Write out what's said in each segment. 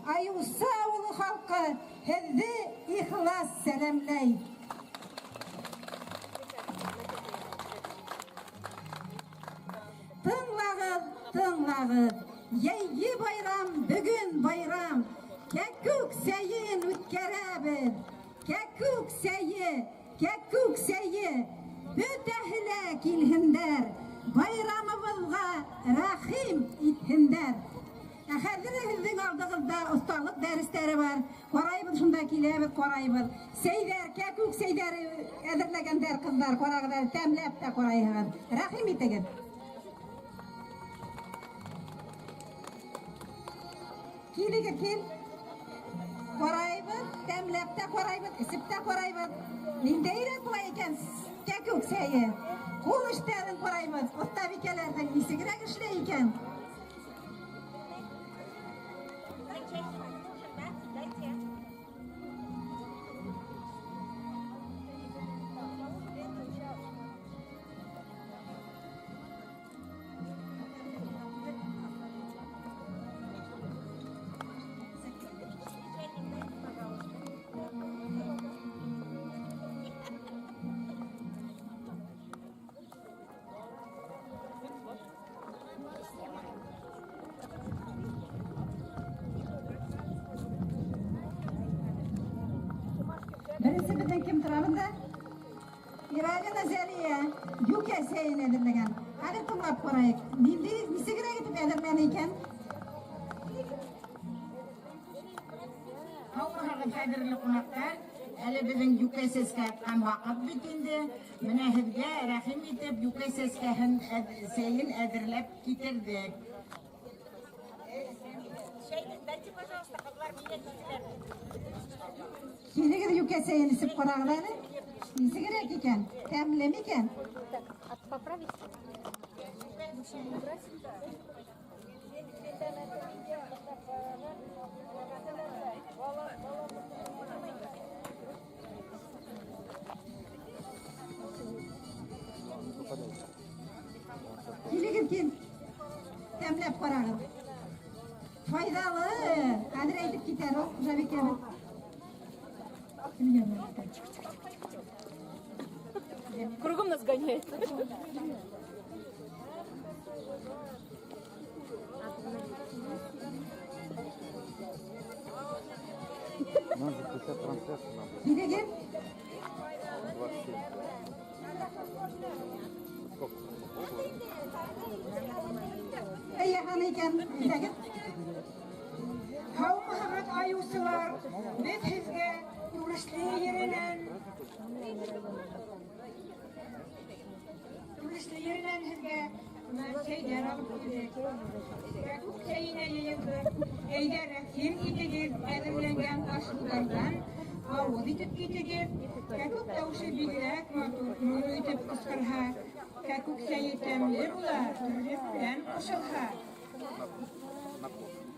Айыусы ауылы халҡы һеҙҙе ихлас сәләмләй. Тыңлағыҙ, тыңлағыҙ, йәйге байрам, бөгөн байрам, кәкүк сәйен үткәрәбеҙ. Кәкүк сәйе, кәкүк сәйе, бөтәһе лә килһендәр, байрамыбыҙға рәхим итһендәр. Ә хәҙер һеҙҙең алдығыҙҙа оҫталыҡ дәрестәре бар. Ҡарайбыҙ, шунда киләбеҙ, ҡарайбыҙ. Сәйҙәр, кәкүк сәйҙәре әҙерләгәндәр ҡыҙҙар, ҡарағыҙ әле, тәмләп тә ҡарайһығыҙ. Рәхим итегеҙ. Килегеҙ, кил. Ҡарайбыҙ, тәмләп тә ҡарайбыҙ, эсеп тә ҡарайбыҙ. Ниндәйерәк була икән кәкүк сәйе? Ҡул эштәрен ҡарайбыҙ, оҫтабикәләрҙең нисегерәк эшләй икән? Беренсе беҙҙең кем тора бында? Иралина Зәлиә, йүкә сәйен әҙерләгән. Хәҙер тыңлап ҡарайыҡ. Ниндәй, нисегерәк итеп әҙерләне икән? Һаумыһығыҙ, ҡәҙерле ҡунаҡтар. Әле беҙҙең йүкә сәскә атҡан ваҡыт бит инде. Бына һеҙгә рәхим итеп йүкә сәскәһен сәйен әҙерләп китерҙек. Килегеҙ, йүкә сәйен эсеп ҡарағыҙ әле. Нисегерәк икән? Тәмле микән? Килегеҙ, кил. Тәмләп ҡарағыҙ. Файҙалы. Хәҙер әйтеп китәр ул, хужабикәбеҙ. Кругом нас гоняет. Нам же 50 трансляций надо. Килегеҙ. 27. Сколько? Эйе, һаны икән. Әйҙәгеҙ. Һаумыһығыҙ, айыусылар. Беҙ һеҙгә Түрешле еренән, Түрешле еренән һеҙгә бына сәйҙәр алып килдек. Кәкүк сәйенә йыйылдыҡ. Әйҙә, рәхим итегеҙ, әҙерләнгән аш-һыуҙарҙан ауыҙ итеп китегеҙ. Кәкүк тауышы бигерәк матур, моңло итеп ҡысҡырһа, кәкүк сәйе тәмле була, төрлө белән ҡушылһа.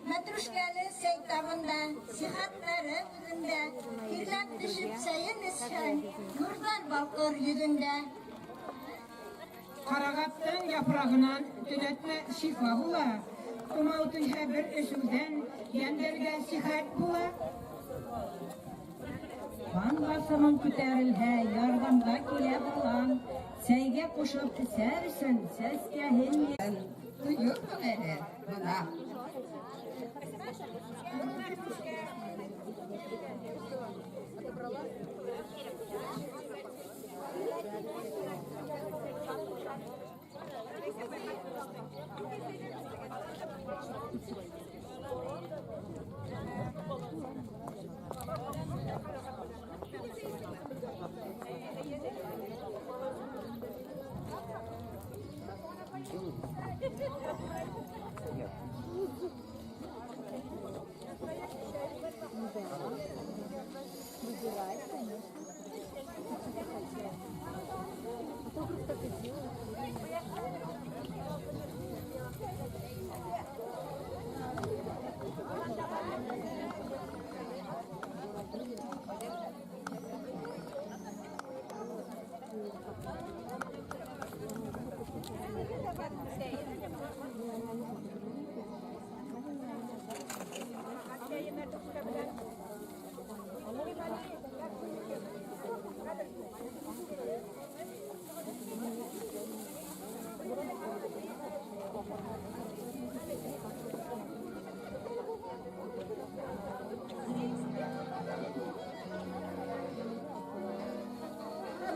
Мәтрүшкәле сәй табында, сихәтләре үҙендә, тирләп төшөп сәйен эсһәң, нурҙар балҡыр йөҙөңдә. Ҡарағаттың япрағынан төнәтмә шифа була. Тымау тейһә бер эсеүҙән йәндәргә сихәт була. Ҡан баҫымың күтәрелһә, ярҙамға килә болан. Сәйгә ҡушып эсәр өсөн сәскәһен Тойорһоң әле бына. Нет.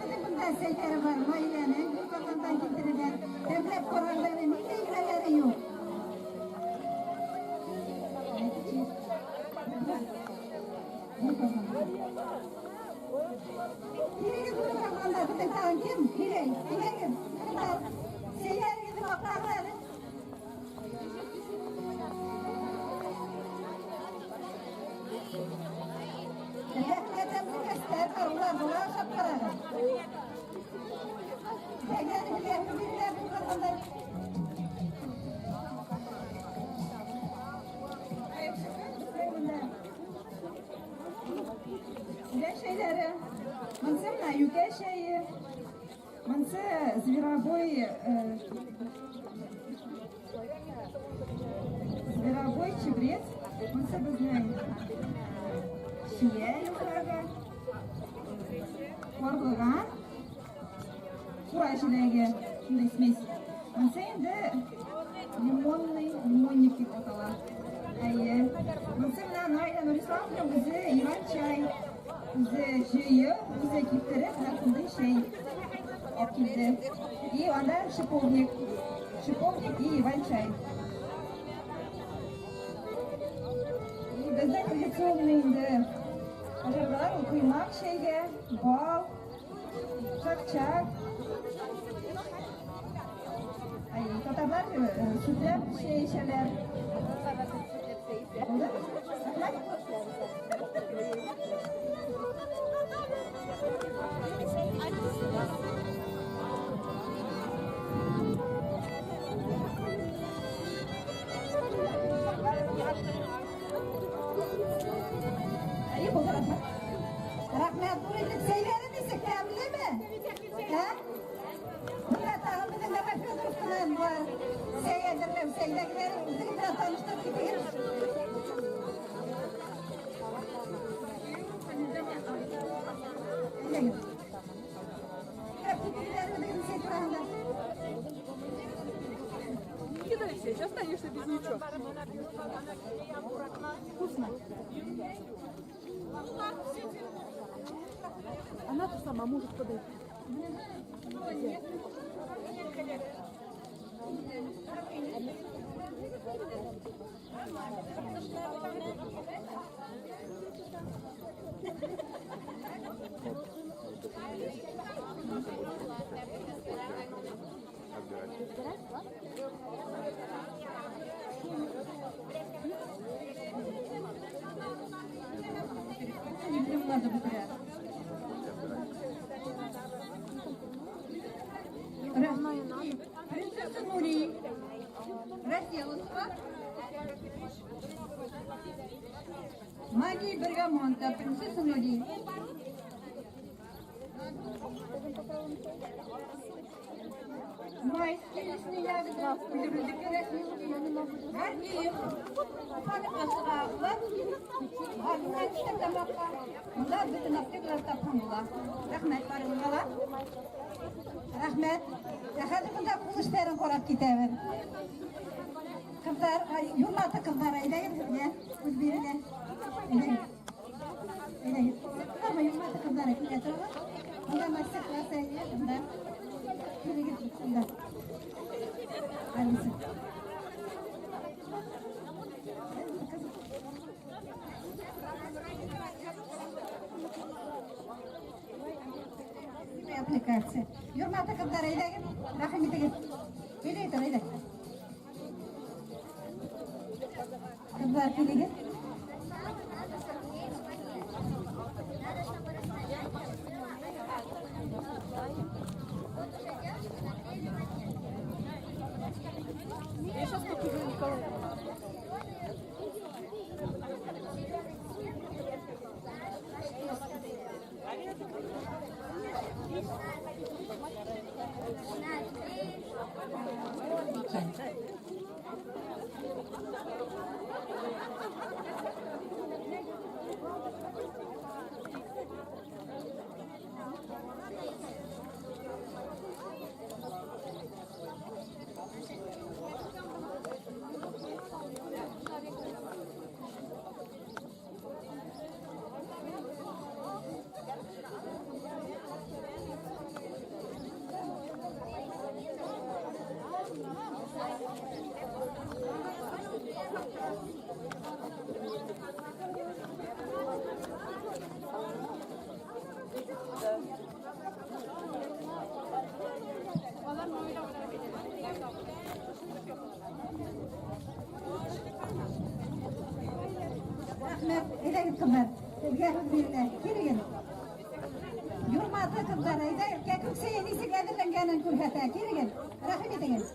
Беҙҙең бында сәйҙәре бар, ғаиләнең Гөлбаҙандан килтерелгән. Тәмләп ҡарағандар, ниндәй генәләре юҡ. Килегеҙ булғанда беҙҙең тағын кем һөйләй? Әйҙәгеҙ, ҡыҙҙар, сәйҙәрегеҙҙе маҡтағыҙ әле. Рәхмәт, тәмле кәстәр бар, уларҙы ла ашап ҡарағыҙ. Сәйҙәрегеҙ бирелә булғандай. Юкә чәйләре. Бынысы менә юкә чәйе. Бынысы зверобой, зверобой чебрец. Бынысы беҙҙең чия яфрағы. Ҡарлыған. Ҡура җиләге. Шундай смесь. Бынысы инде лимонный, лимонник дип атала. Әйе. Бынысы менә Наиля Нурисламовна үҙе иван чай. Үҙе җыйып, үҙе киптереп, менә шундай чәй алып килде. И анда шиповник. Шиповник и иван чай. И бездә традиционный инде ажаргалар ул коймак чәйгә, бал, чак-чак. Ай, татарлар сүтләп чәй эчәләр. Булды? Рәхмәт. Әйе, булды, рәхмәт. Рәхмәт, ҙур итеп сәйләре нисек, тәмлеме? Ә? Бында тағы беҙҙең Давай Федоровканан бар. Сәй әҙерләү, сәйҙәгеләр үҙегеҙ менән таныштырып китегеҙ. Әйҙәгеҙ. Китегеҙ әле үҙегеҙҙең сәй тураһында. Никита Алексеевич, останешься без ничего. Вкусно. Она-то сама может подойти. Надо быстрее. Принцесса Нури. Разделовка. Магия Бергамота. Принцесса Нури. Майские лесные ягоды. Гордеев. Бында бөтөн аптекалар тапһаң була. Рәхмәт барығыҙға ла. Рәхмәт. Ә хәҙер бында ҡул эштәрен ҡарап китәбеҙ. Ҡыҙҙар, ай, Юрматы ҡыҙҙар, әйҙәгеҙ беҙгә, үҙ бирегә. Әйҙәгеҙ. Әйҙәгеҙ. Ҡыҙҙар, Юрматы ҡыҙҙары килә торғоҙ. Бында мастер-класс әйҙә, бында. Килегеҙ, бында. Алиса. Аппликация. Юрматы ҡыҙҙар, әйҙәгеҙ, рәхим итегеҙ. Әйҙә, әйҙә. Ҡыҙҙар, килегеҙ. Я сейчас покажу Николаю. Рәхмәт. Әйҙәгеҙ, ҡыҙҙар. Һеҙгә һүҙ бирелә. Килегеҙ. Юрматы ҡыҙҙары, әйҙәгеҙ, кәкүк сәйе нисек әҙерләнгәнен күрһәтә. Килегеҙ. Рәхим итегеҙ.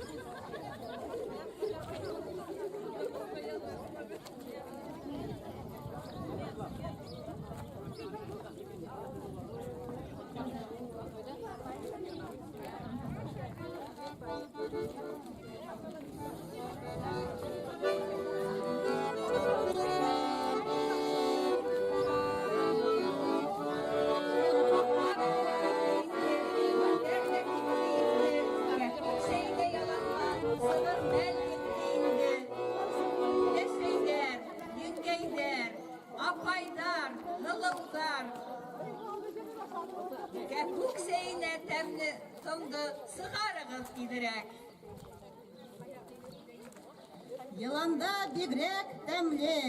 Әсәйҙәр, еңгәйҙәр, апайҙар, һылыуҙар. Кәкүк сәйенә тәмле томдо сығарығыҙ тиҙерәк. Йыланда бигерәк тәмле.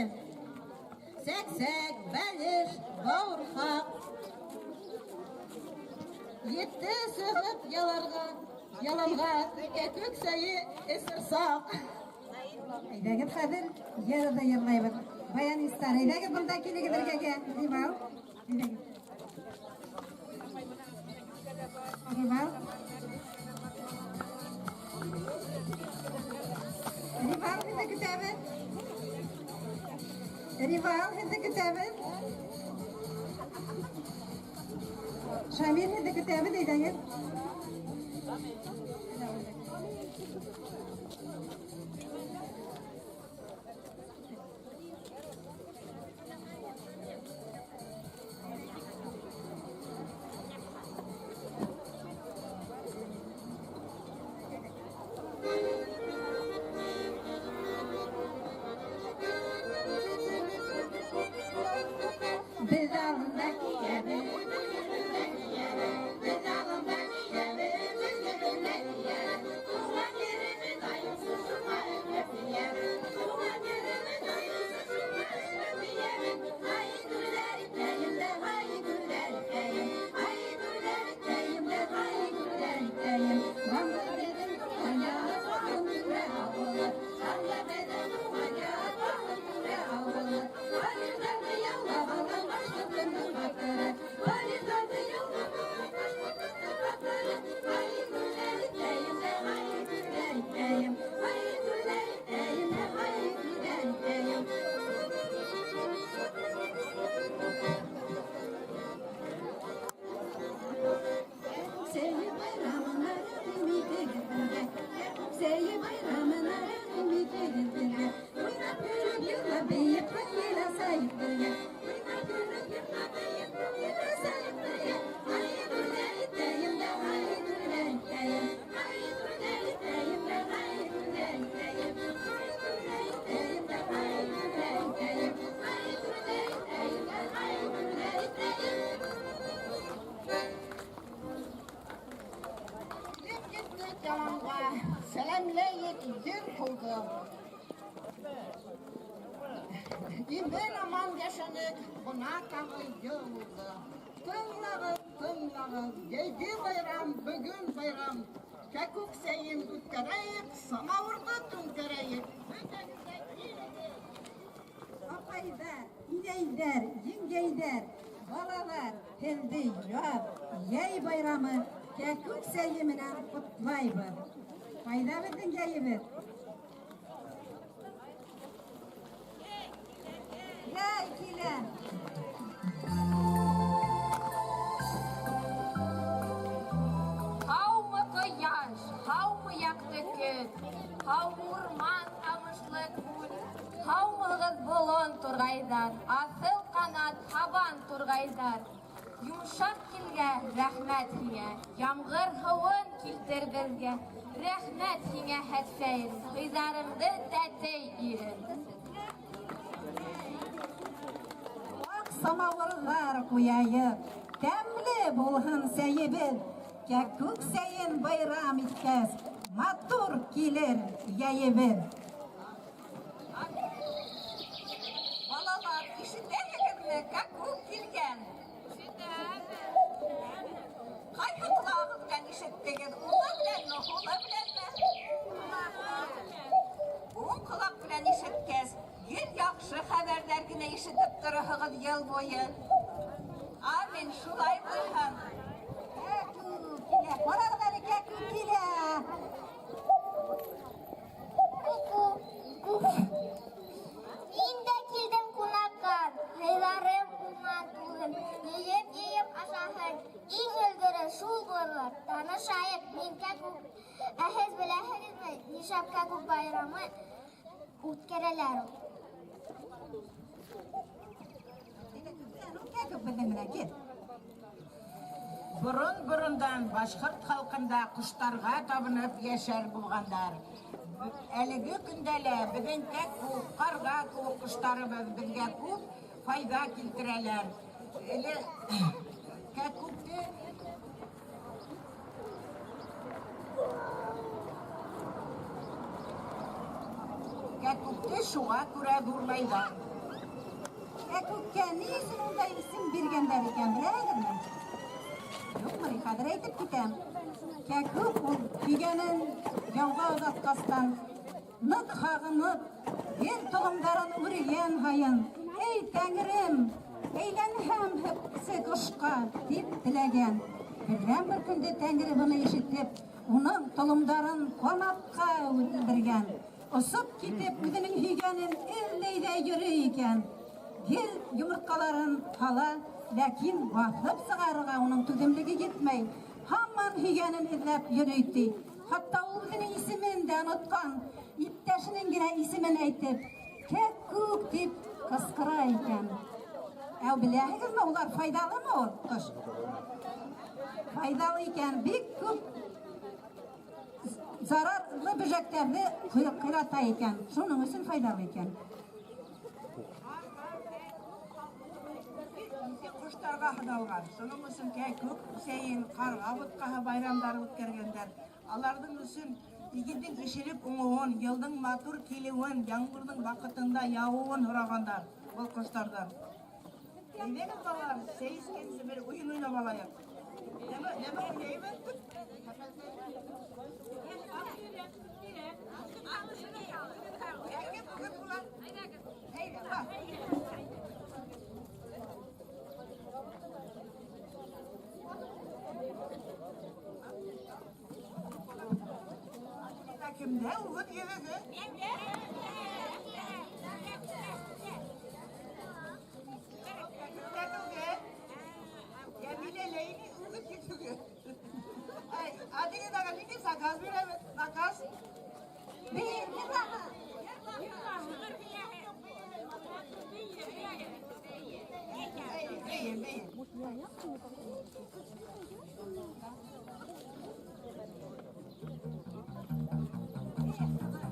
Сәк-сәк, бәлеш, бауырһаҡ. Етте сығып яларға, яланға кәкүк сәйе эсер саҡ. Әйҙәгеҙ, хәҙер йыр ҙа йырлайбыҙ. Баянистар, әйҙәгеҙ бында килегеҙ эргәгә. Ривал, әйҙәгеҙ. Ривал. Ривал, һеҙҙе көтәбеҙ. Ривал, һеҙҙе көтәбеҙ. Шамил, һеҙҙе көтәбеҙ, әйҙәгеҙ. Беҙ алында киябеҙ, беҙ алында киябеҙ, беҙ гөбөнә киябеҙ. Тыуған еребеҙ айымсы шуңа өңләп киябеҙ. Тыуған еребеҙ айымсы шуңа өңләп киябеҙ. Ай гөлдәр итәйем дә, ай гөлдәр итәйем. Ай гөлдәр итәйем дә, ай гөлдәр итәйем. Данлы беҙҙең тыуған яҡ, Ағын-Түрә ауылы. Данлы беҙҙең тыуған яҡ, Ағын-Түрә ауылы. Балирҙарҙы яулағандар башҡортондоң батыры. Балирҙарҙы яулағандар башҡортондоң батыры. Ай гөлдәр итәйем дә, ай гөлдәр итәйем. Ай гөлдәр итәйем дә, ай гөлдәр итәйем. Сәйе байрамына рәхим итегеҙ беҙгә. Сәйе байрамына рәхим итегеҙ беҙгә. Уйнап көлөп, йырлап, бейеп, күңел асайыҡ бергә. Уйнап көлөп, йырлап, бейеп, күңел асайыҡ бергә. Ай гөлдәр итәйем дә, ай гөлдәр итәйем. Ай гөлдәр итәйем дә, ай гөлдәр итәйем. Ай гөлдәр итәйем дә, ай гөлдәр итәйем. Ай гөлдәр итәйем дә, ай гөлдәр итәйем. Килеп еттек яланға, сәләмләйек ер һыуҙы. Имен аман йәшәнек, бына тағы йыл уҙҙы. Тыңлағыҙ, тыңлағыҙ, йәйге байрам, бөгөн байрам. Кәкүк сәйен үткәрәйек, самауырҙы түңкәрәйек. Бөтәгеҙ ҙә килегеҙ. Апайҙар, инәйҙәр, еңгәйҙәр, балалар, һеҙҙе яҙ, йәй байрамы кәкүк сәйе менән ҡотлайбыҙ. Ҡайҙа беҙҙең йәйебеҙ? Йәй килә. Һаумы ҡояш, һаумы яҡты көн, һаумы урман, ҡамышлы күл, һаумыһығыҙ болон турғайҙар, аҫыл ҡанат һабан турғайҙар. Йомшаҡ килгә рәхмәт һиңә, ямғыр һыуын килтер беҙгә. Рәхмәт һиңә, хәтфәйем, һыйҙарыңды тәтей ирем. Аҡ самауырҙар ҡуяйыҡ, тәмле булһын сәйебеҙ. Кәкүк сәйен байрам иткәс, матур килер йәйебеҙ. Балалар, ишетәһегеҙме? Кәкүк килгән. Ҡайһы ҡолағығыҙ белән ишеттегеҙ? Уңы беләнме, һулы беләнме? Уң ҡолаҡ белән ишеткәс, Гел яҡшы хәбәрҙәр генә ишетеп тораһығыҙ йыл буйы. Амин, шулай булһын. Кәкүк килә. Ҡарағыҙ әле, кәкүк килә. Мин дә килдем ҡунаҡҡа, һыйҙарым уңған түгел, йыйып-йыйып ашаһын, иң өлгөрө шул булыр. Танышайыҡ, мин кәкүк. Ә һеҙ беләһегеҙме, нишләп кәкүк байрамы үткәрәләр ул? Кәкүк беҙҙең менән кил. Борон-борондан башҡорт халҡында ҡоштарға табынып йәшәр булғандар. Әлеге көндә лә беҙҙең кәкүк, ҡарға кеүек ҡоштарыбыҙ беҙгә күп файҙа килтерәләр. Әле кәкүкте шуға күрә ҙурлайҙар. Кәкүккә ни өсөн ундай исем биргәндәр икән, беләһегеҙме? Юҡмы? Хәҙер әйтеп китәм. Кәкүк ул һөйгәнен яуға оҙатҡастан ныҡ һағынып, ер толомдарын үргән һайын, эй, тәңрем, әйләнһәм һепсе ҡошҡа, тип теләгән. Берҙән-бер көндө тәңре быны ишетеп, уның толомдарын ҡанатҡа әүерелдергән. Осоп китеп, үҙенең һөйгәнен эҙләй ҙә йөрөй икән. Гел йомортҡаларын һала, ләкин баҫып сығарырға уның түҙемлеге етмәй. Һаман һөйгәнен эҙләп йөрөй ти. Хатта ул үҙенең исемен дә онотҡан, иптәшенең генә исемен әйтеп, кәкүк тип ҡысҡыра икән. Ә беләһегеҙме, улар файҙалымы ул ҡош? Файҙалы икән, бик күп зарарлы бөжәктәрҙе ҡыйрата икән. Шуның өсөн файҙалы икән. Ҡоштарға һаналған. Шуның өсөн кәкүк, сәйен, ҡарға бутҡаһы байрамдары үткәргәндәр. Аларҙың өсөн игендең ишелеп уңыуын, йылдың матур килеүен, ямғырҙың ваҡытында яуыуын һорағандар был ҡоштарҙан. Әйҙәгеҙ, балалар, сәй эскәнсе бер уйын уйнап алайыҡ. Нәмә уйнайбыҙ? Кемдә үгеҙ йөҙөгө? Кемдә түгел? Йәмилә Ләйли үгеҙ йөҙөгө. Ай, әҙегеҙ ағай, ниндәй заказ бирәбеҙ? Заказ? Бейе, бейе. Thank you.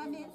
Рамил.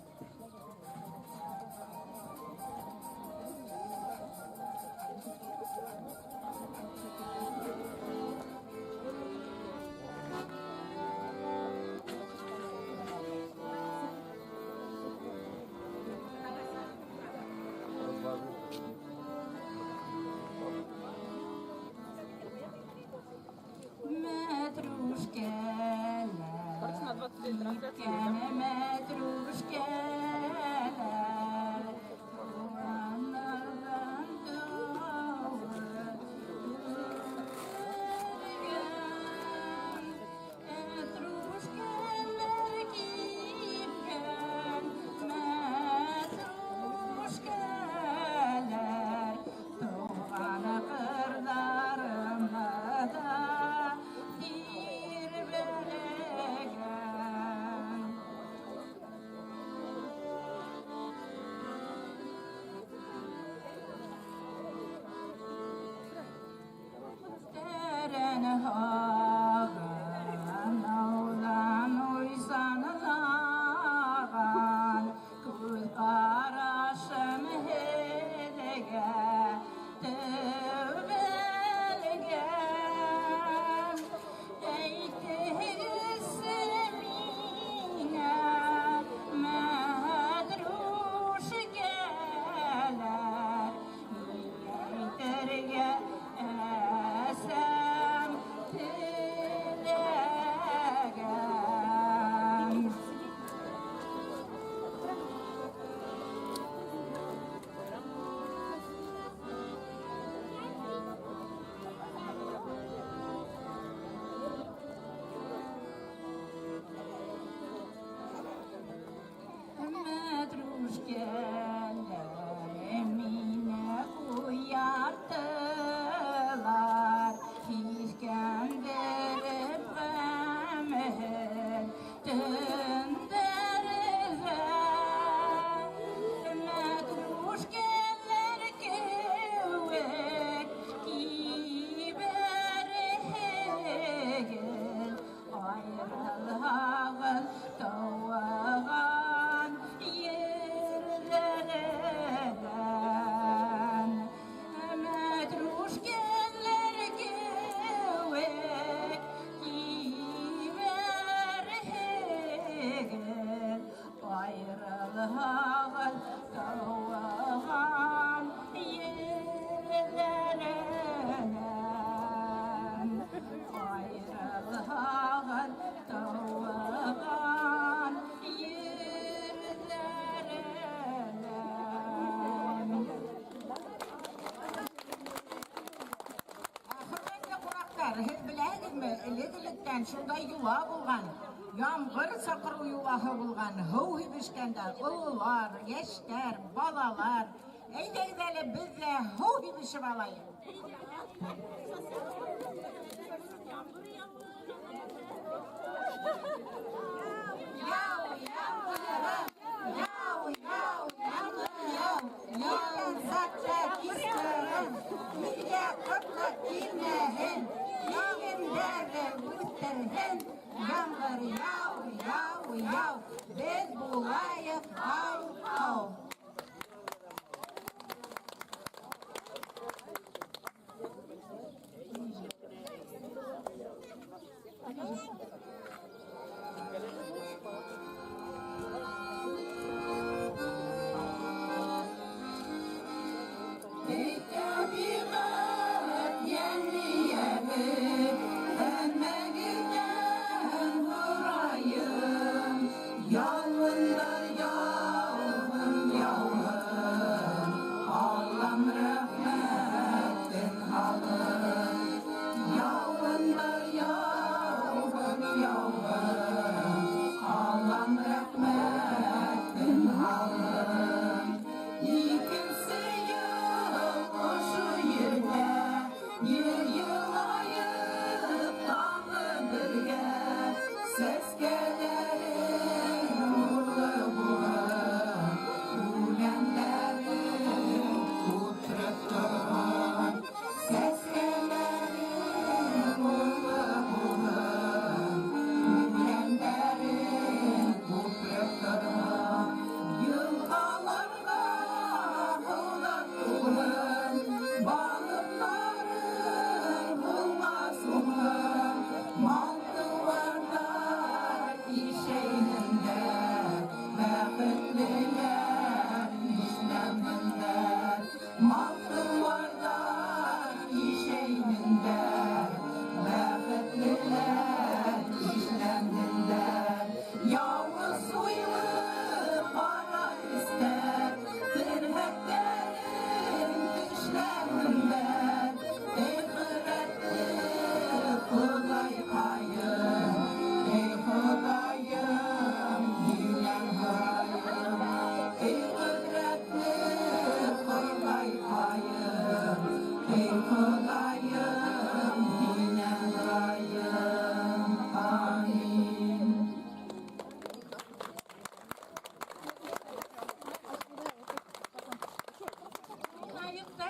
Шундай юла булған, ямғыр саҡырыу юлаһы булған, һыу һибешкәндә ололар, йәштәр, балалар. Әйҙәгеҙ әле беҙ ҙә һыу һибешеп алайыҡ. Яу, ямғырым, яу, яу, ямғыр, яу, саҡта кистерем, илгә ҡытлыҡ килмәһен, игендәрҙе үҫтерһен, ямғыр яу, яу, яу, беҙ булайыҡ һау, һау. Yalınlar yavrum.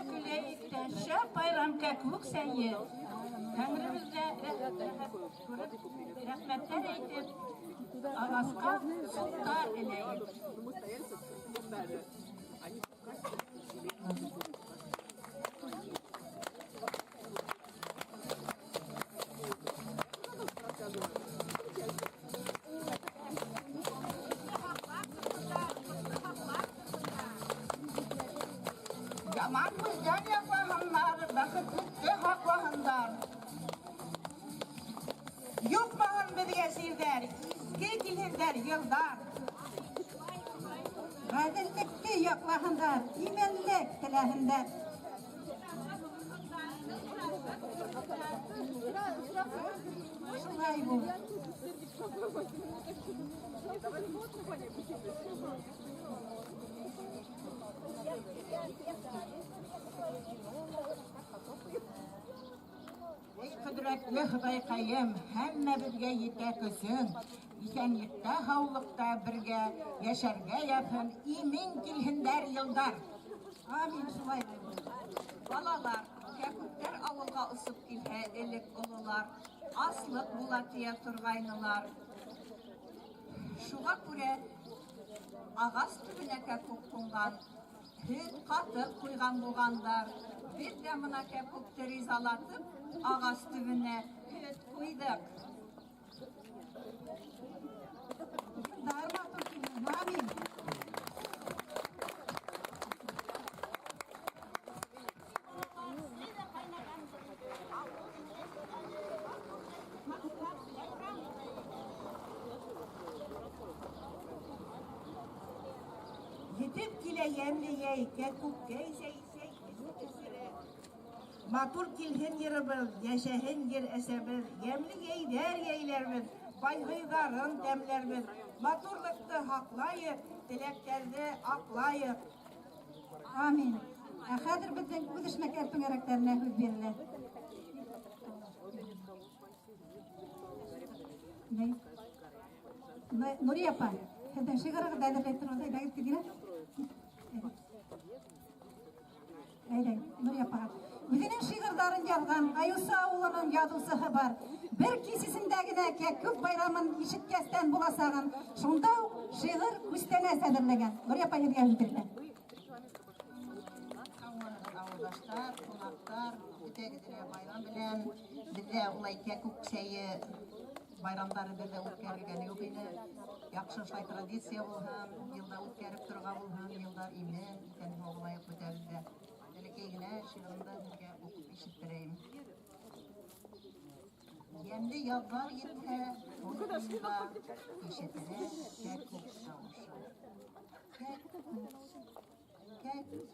Көләйек тә, шәп байрам кәкүк сәйе. Тәңребеҙгә күреп, рәхмәттәр әйтеп, ағасҡа суҡтар эләйек. Яман күҙҙән яҡлаһындар, бәхетлекте һаҡлаһындар. Юҡмаһын беҙгә сирҙәр, изге килһендәр йылдар. Ғәҙеллекте яҡлаһындар, именлек теләһендәр. Шулай бул. Эй, ҡөҙрәтле Хоҙайҡайым, һәммәбеҙгә етә көсөң. Иҫәнлектә, һаулыҡта бергә йәшәргә яҙһын, имен килһендәр йылдар. Амин, шулай. Балалар, кәкүктәр ауылға осоп килһә, элек ололар, аслыҡ була тия торғайнылар. Шуға күрә ағас төбөнә кәкүк ҡунған, һөт, ҡатыҡ ҡуйған булғандар. Беҙ ҙә мына кәкүкте ризалатып, ағас төбөнә һөт ҡуйҙыҡ. Йылдар матур килһен, амин. Етеп килә йәмле йәй, кәкүккә сәй эсерә. Матур килһен йырыбыҙ, йәшәһен ер әсәбеҙ, йәмле йәйҙәр йәйләрбеҙ, байғыйҙарын тәмләрбеҙ. Матурлыҡты һаҡлайыҡ, теләктәрҙе аҡлайыҡ. Амин. Ә хәҙер беҙҙең үҙ эшмәкәр түңәрәктәренә һүҙ бирелә. Нурия апа, һеҙҙең шиғырығыҙҙы әҙерләй тороғоҙ, әйҙәгеҙ тиҙ генә. Әйҙәгеҙ, Нурия апаға. Үҙенең шиғырҙарын яҙған Аюса ауылының яҙыусыһы бар. Бер кис эсендә генә кәкүк байрамын ишеткәстән буласағын, шунда уҡ шиғыр күстәнәс әҙерләгән. Нурия апа, һеҙгә һүҙ бирелә. Ауылдаштар, ҡунаҡтар, бөтәгеҙҙе лә байрам белән. Беҙҙә улай кәкүк сәйе байрамдары беҙҙә үткәрелгәне юҡ ине. Яҡшы шулай традиция булһын, йылда үткәреп торға булһын, йылдар имен, иҫән һау булайыҡ бөтәбеҙ ҙә. Бәләкәй генә шиғырымды һеҙгә уҡып ишеттерәйем. Йәмле яҙҙар етһә, туйында ишетелә кәкүк тауышы. Кәкүк, кәкүк,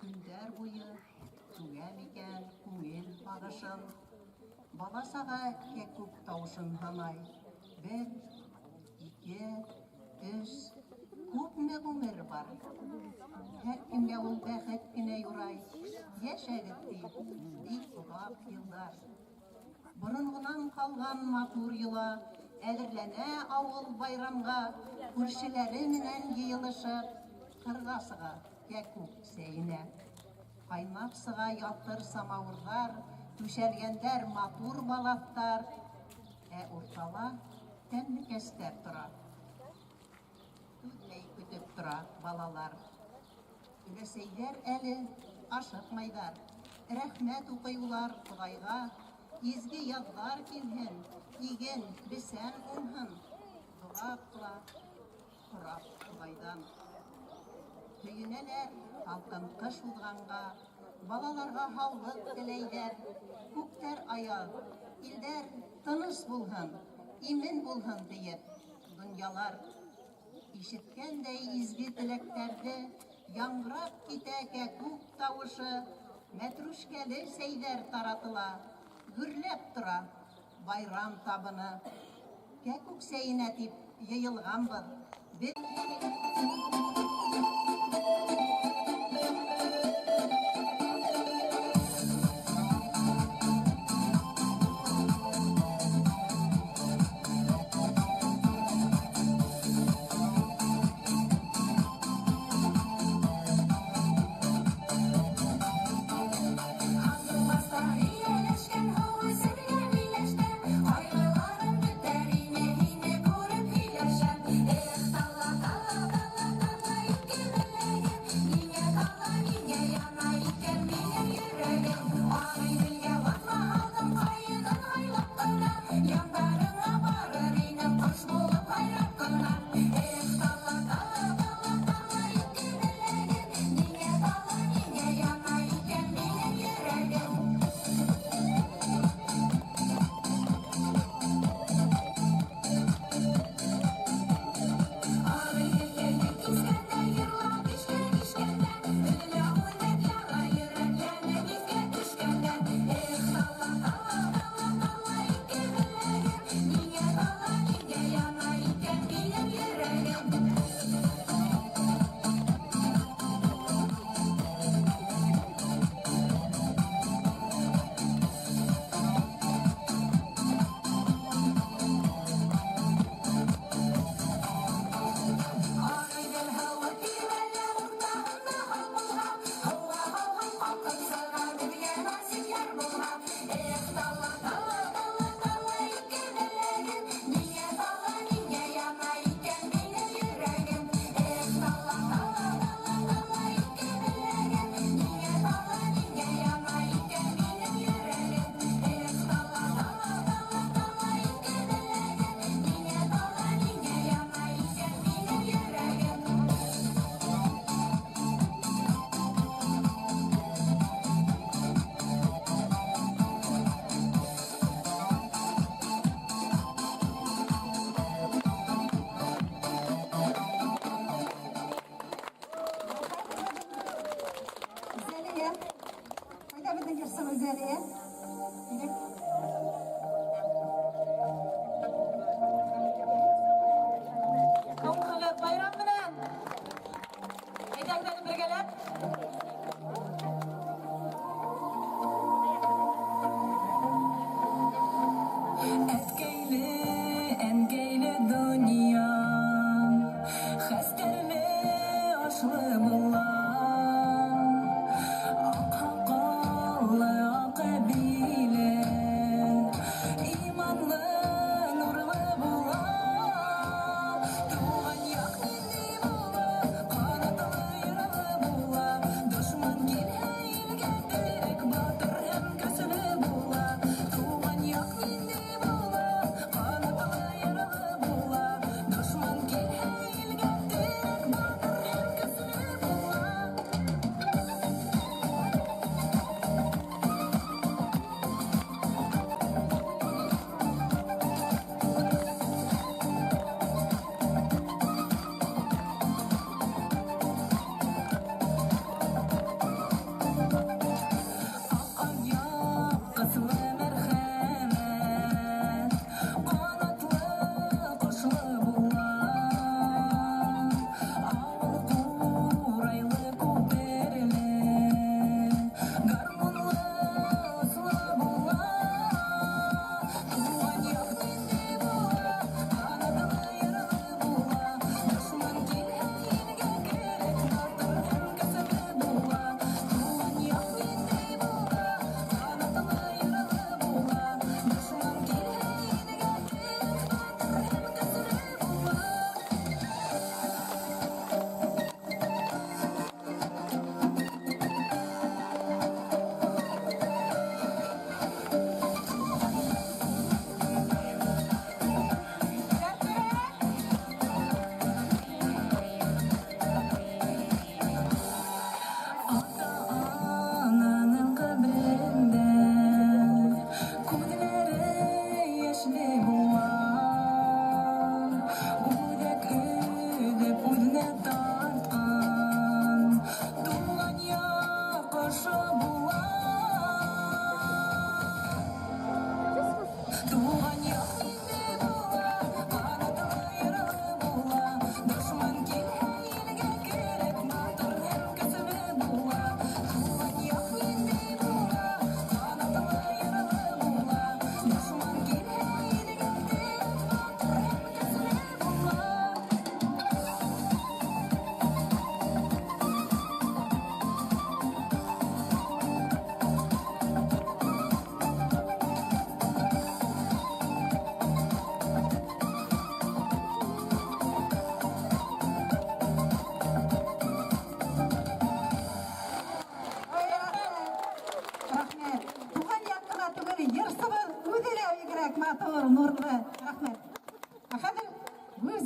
көндәр буйы түгә микән күңел һағышын. Бала-саға кәкүк тауышын һанай. Бер, ике, өс, күпме ғүмер бар. Һәр кемгә ул бәхет кенә юрай. Йәшәгеҙ тип, бик оҙаҡ йылдар. Боронғонан ҡалған матур йола, әҙерләнә ауыл байрамға, күршеләре менән йыйылышып, ҡырға сыға кәкүк сәйенә. Ҡайнап сыға ятыр самауырҙар, түшәлгәндәр матур балаҫтар, ә уртала тәмлекәстәр тора. Түҙмәй көтөп тора балалар. Өләсәйҙәр әле ашыҡмайҙар. Рәхмәт уҡый улар Хоҙайға. Изге яҙҙар килһен, иген, бесән уңһын. Доға ҡыла, һорап Хоҙайҙан. Һөйөнәләр һалҡын ҡыш уҙғанға, балаларға һаулыҡ теләйҙәр. Күктәр аяҙ, илдәр тыныс булһын, имен булһын тиеп, донъялар ишеткәндәй изге теләктәрҙе яңғырап китә кәкүк тауышы, мәтрүшкәле сәйҙәр таратыла, гөрләп тора байрам табыны. Кәкүк сәйенә тип йыйылғанбыҙ. Беҙ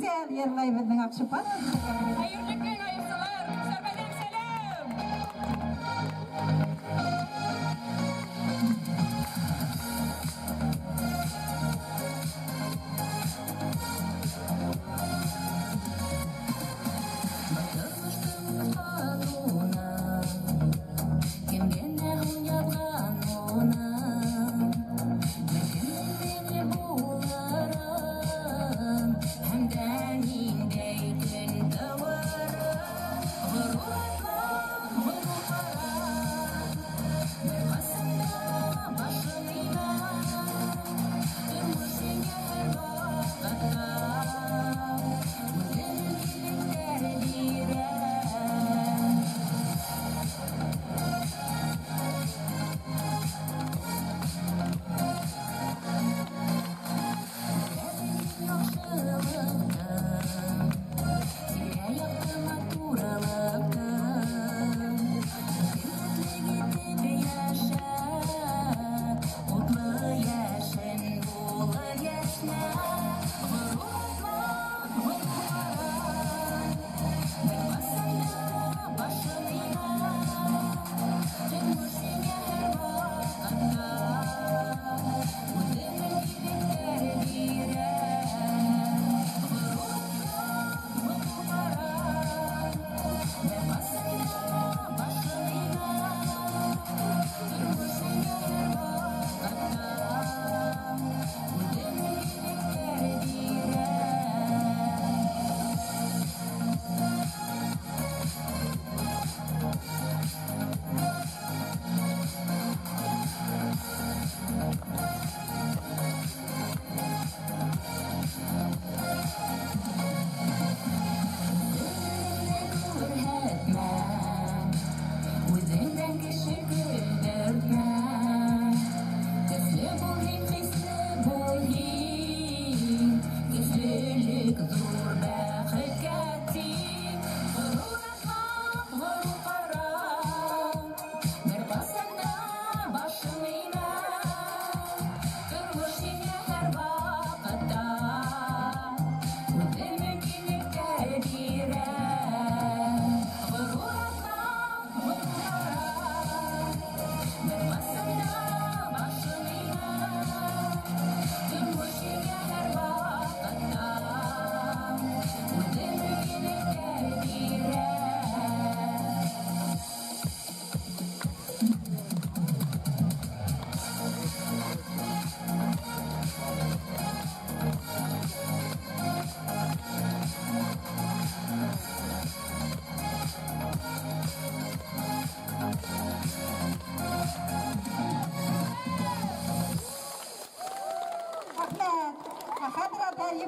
Гүзәл йырлай беҙҙең Аҡшупан. Хәйерле көн, айырсылар! Сәрбәҙән сәләм!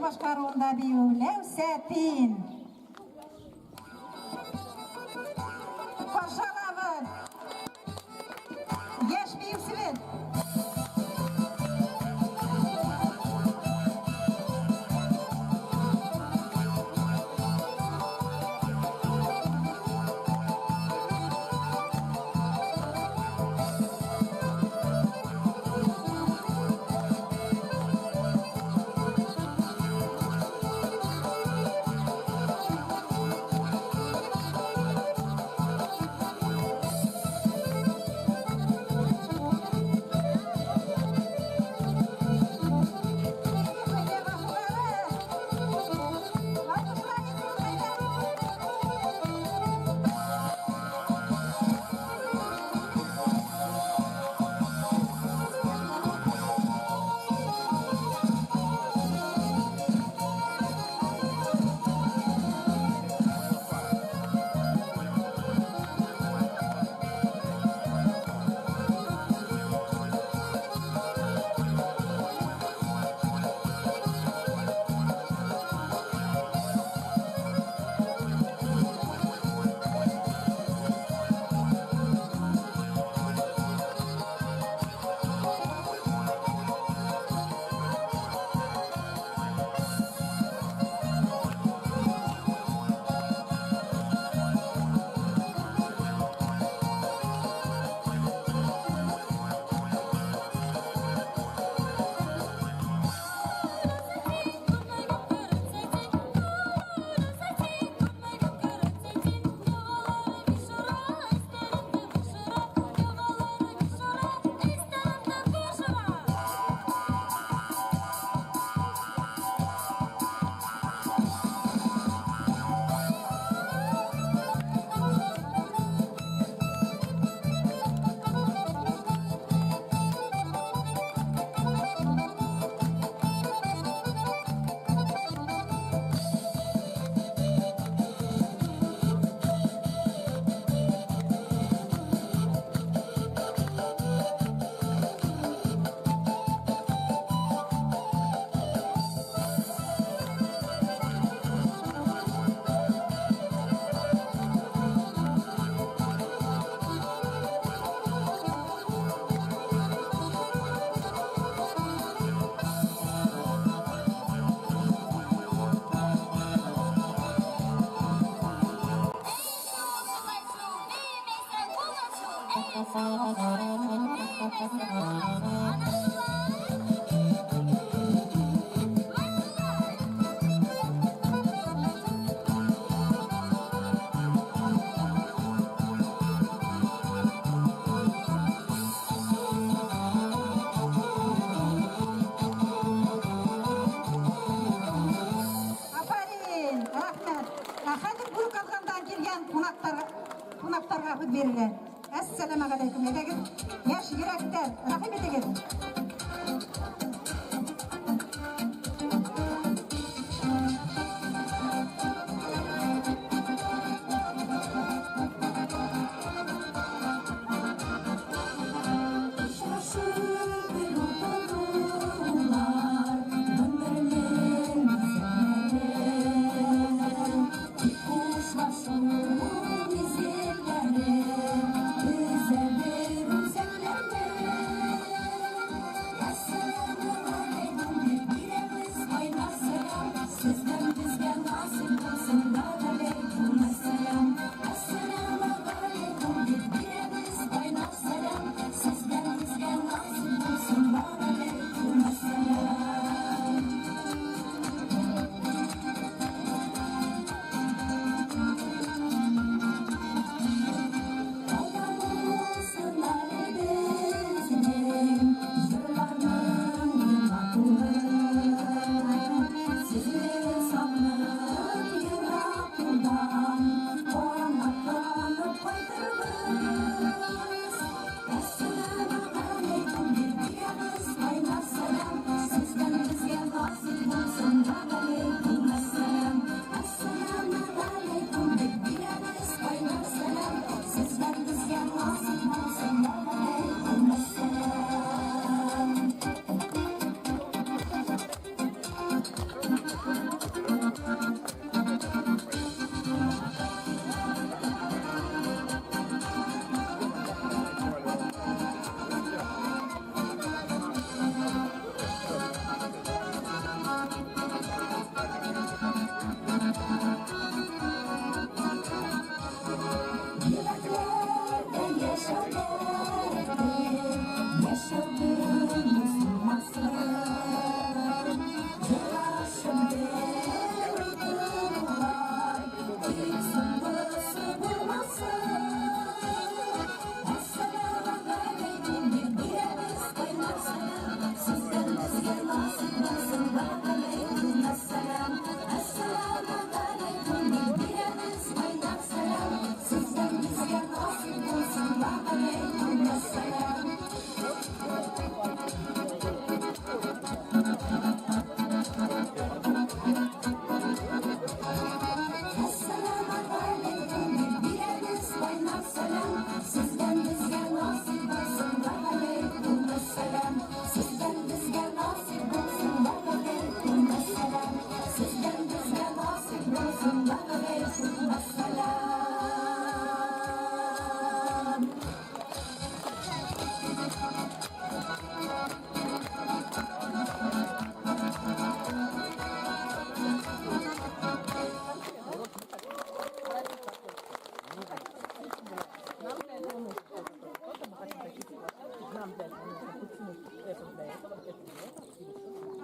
Башҡарыуында бейеү Ләүсәтин. Ҡаршы алабыҙ йәш бейеүсебеҙ. Килгән ҡунаҡтарға һүҙ бирелә. Әссәләмәғәләйкүм. Әйҙәгеҙ, йәш йөрәктәр, рәхим итегеҙ.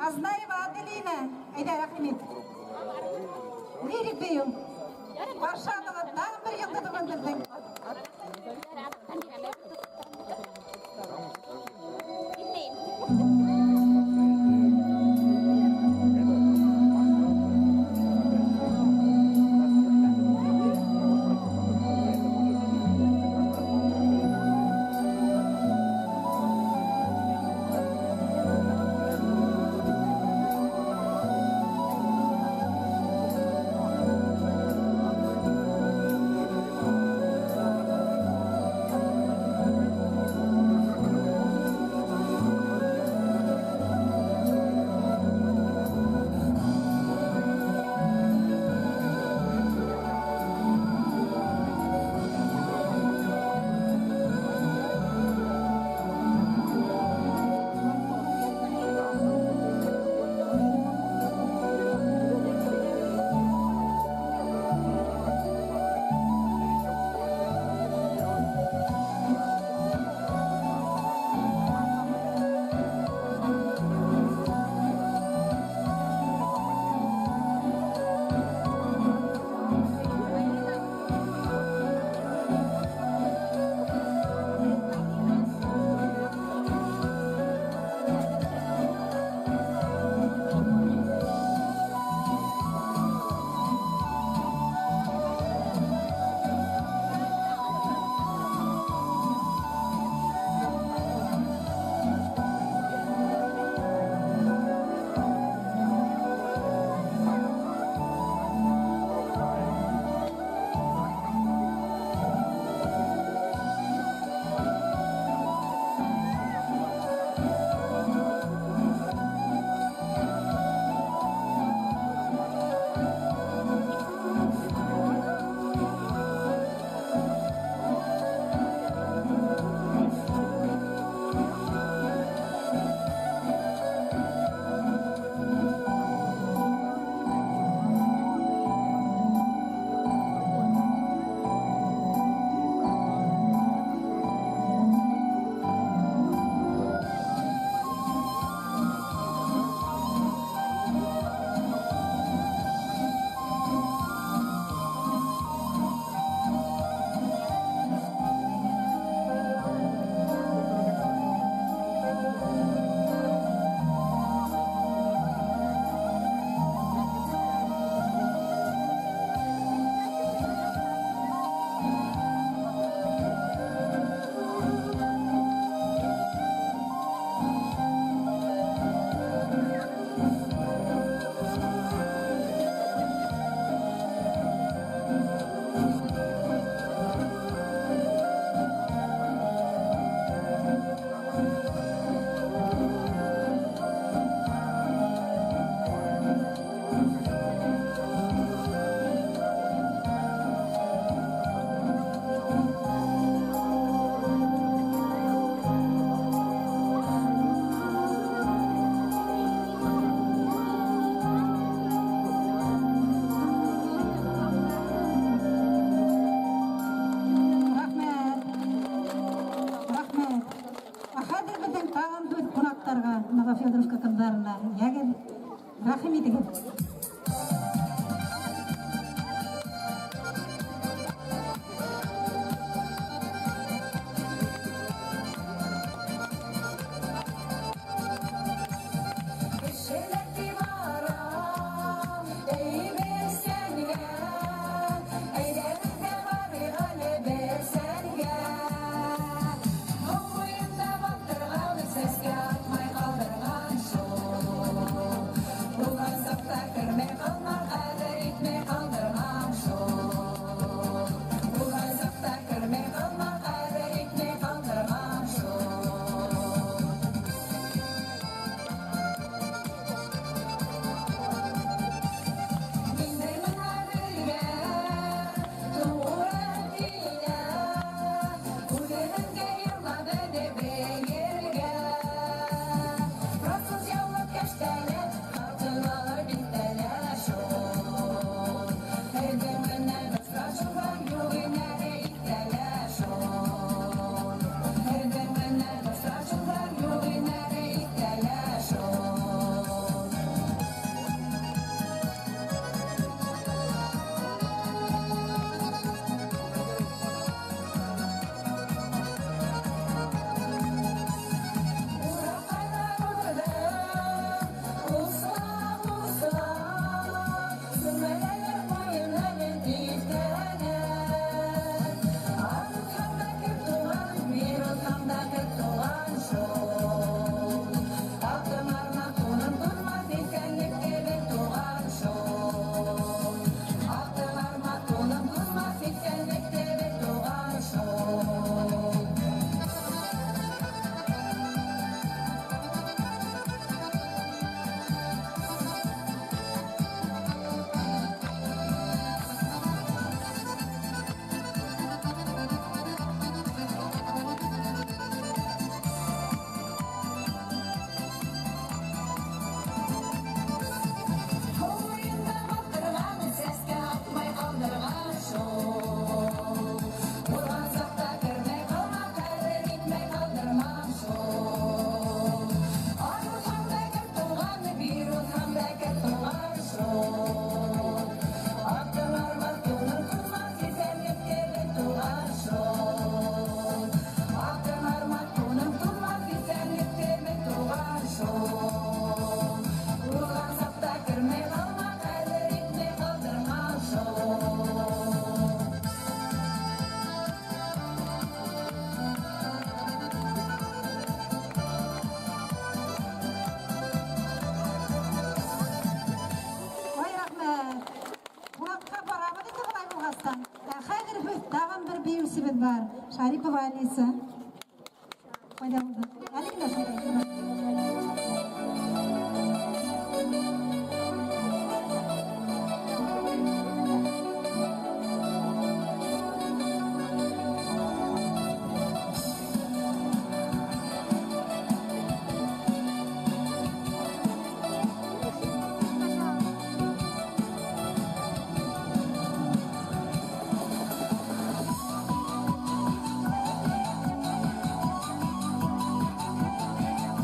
Азнаева Аделина, әйҙә, рәхим ит. Лирик бейеү. Каршы алығыҙ, тағы бер йылдыҙыбыҙ беҙҙең. Новофедоровка ҡыҙҙарына. Йәгеҙ, рәхим итегеҙ. Бар. Шарипова Алиса. Ҡайҙа булды? Әле генә шунда. Thank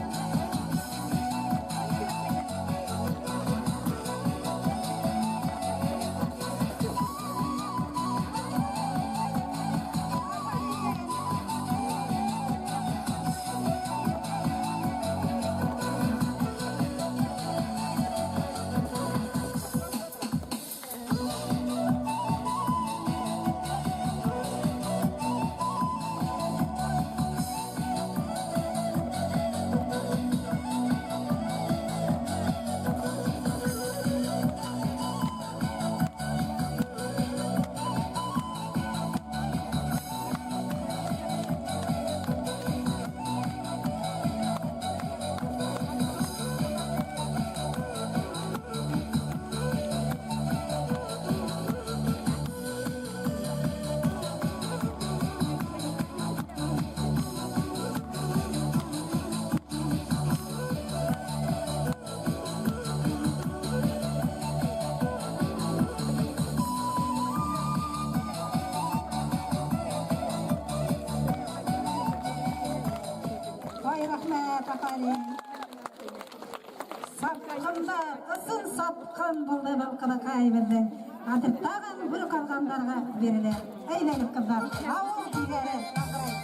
Сапҡын булды был ҡыҙыҡай беҙҙең. Хәҙер тағын бүлек алғандарға бирелә. Әйҙәгеҙ, ҡыҙҙар, ауыл көйҙәре яңғырай.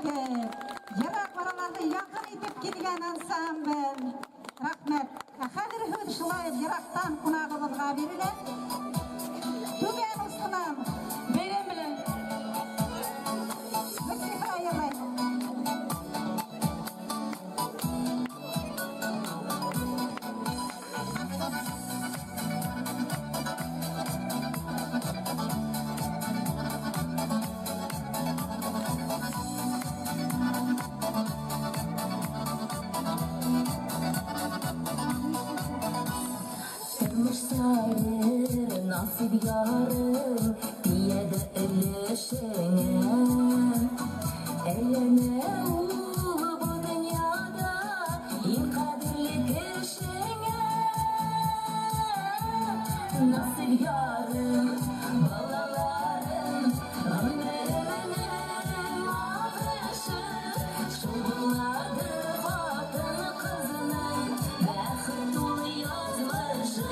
Йыраҡ араларҙы яҡын итеп килгән ансамбль. Рәхмәт. Ә хәҙер һүҙ шулай йыраҡтан ҡунағыбыҙға бирелә. Түбән Осланан. Бәйрәм белән. Гөлсихра йырлай. Nasip yarım diye de өлөшөңә Әйләнә ул бу донъяда иң ҡәҙерле кешеңә. Насип ярым, балаларым, ғүмеремнең ағышы шул булады ҡатын-ҡыҙының бәхет тулы яҙмышы.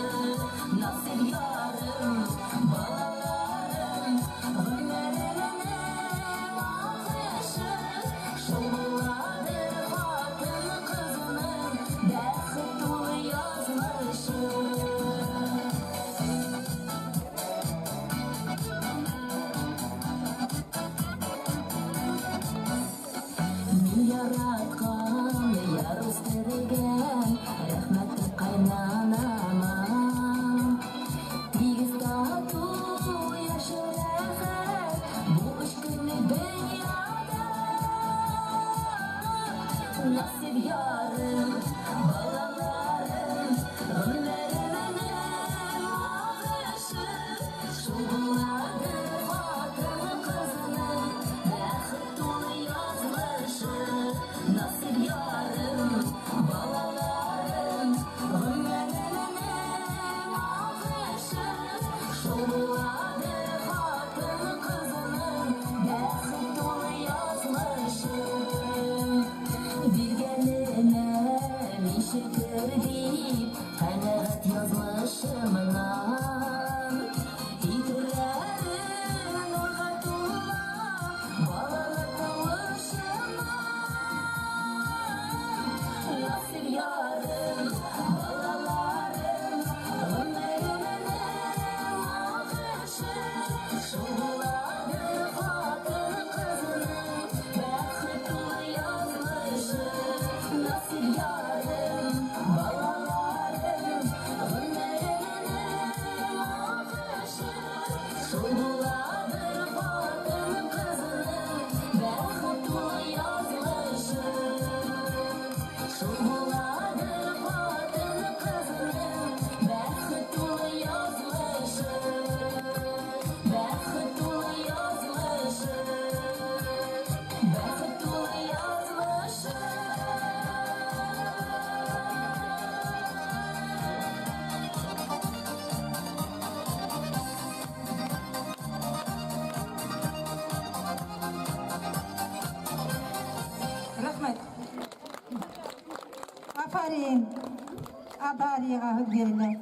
Насип ярым, Афарин! Адарияға һүҙ бирелә.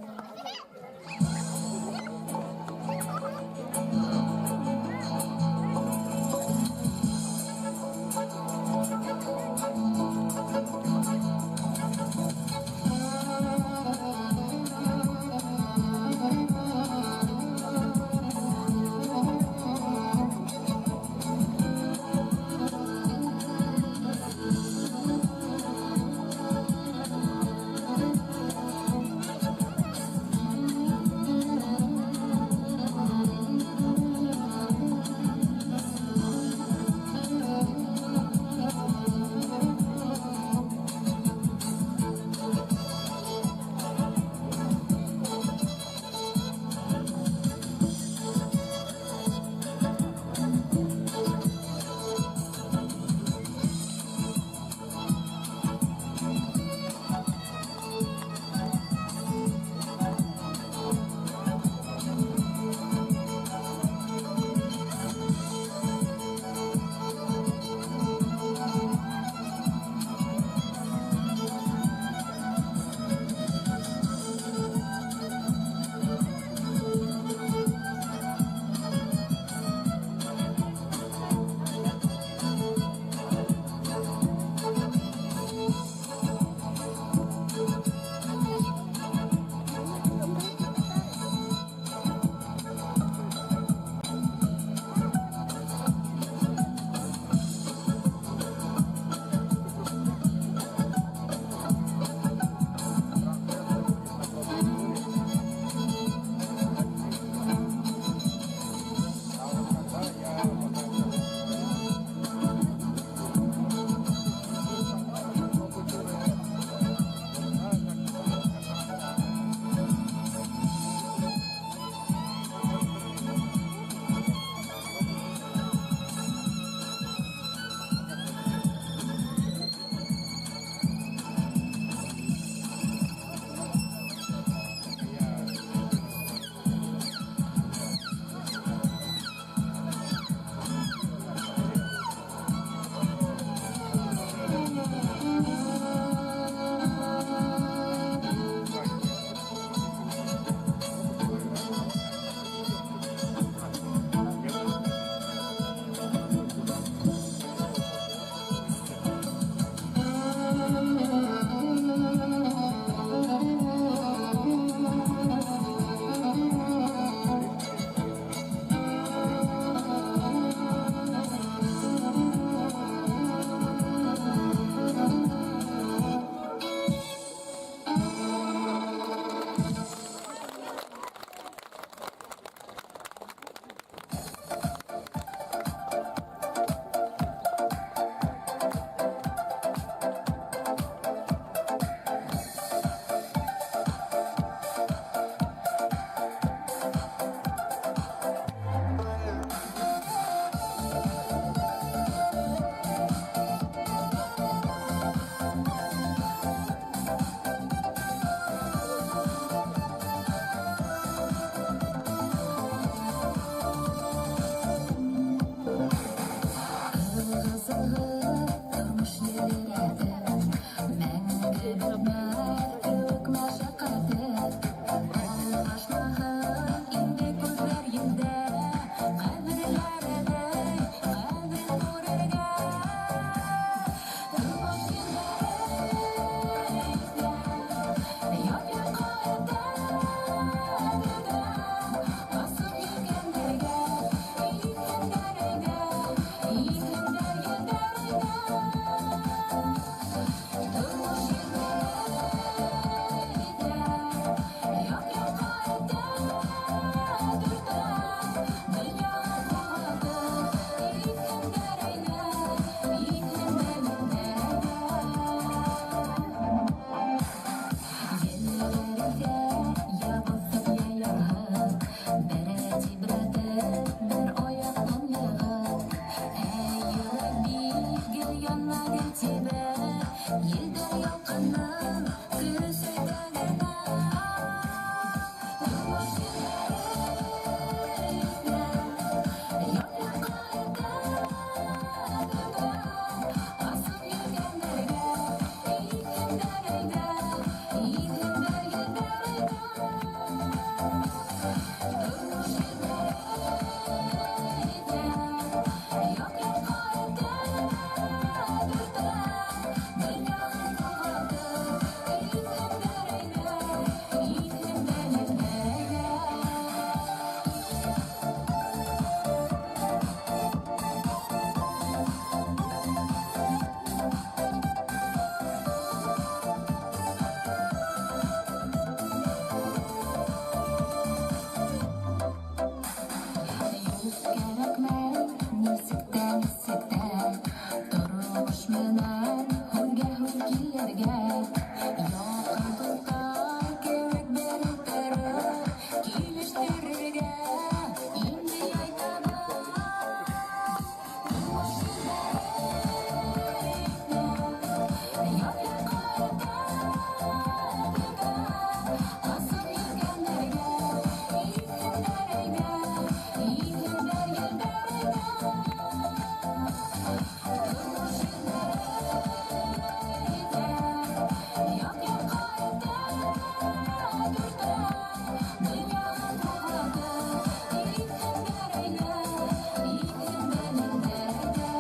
нисектә тормош менән һүҙгә һүҙ килергә, яҡын дуҫтар кеүек бер ултырып килештерергә. Инде яй таба тормош як-якка асып йөргәннәргә, илһендәр әйдә, илһендәр елдәр әйдә. Тормош як-якка дүртә, донъяны туғратып, илһендәр әйдә, илһендәр елдәр әйдә.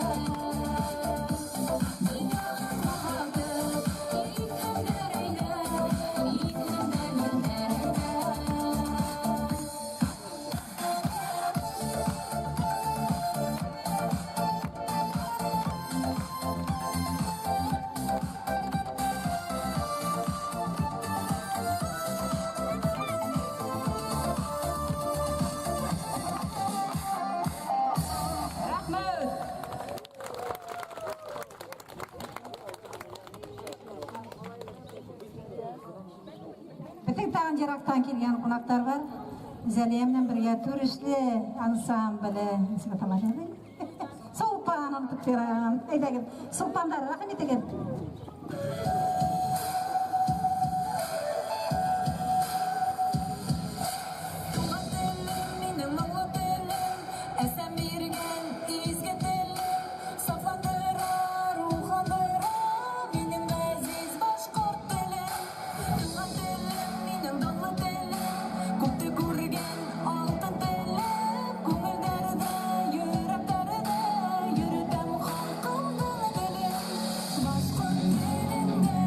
Донъяны туғратып, илһендәр әйдә, илһендәр елдәр әйдә. Рәхмәт. Беҙҙең тағын йыраҡтан килгән ҡунаҡтар бар. Зәлиә менән бергә Түрешле ансамбле. Нисек атала? Солпан онотоп торам. Әйҙәгеҙ, Солпандар, рәхим итегеҙ. Туған телем, минең моңло телем, әсәм биргән изге телем, сафландыра, рухландыра минең ғәзиз башҡорт телем. Туған телем, минең данлы телем, күпте күргән алтын телем, күңелдәрҙә, йөрәктәрҙә йөрөтәм халҡымдың телен. Башҡорт телендә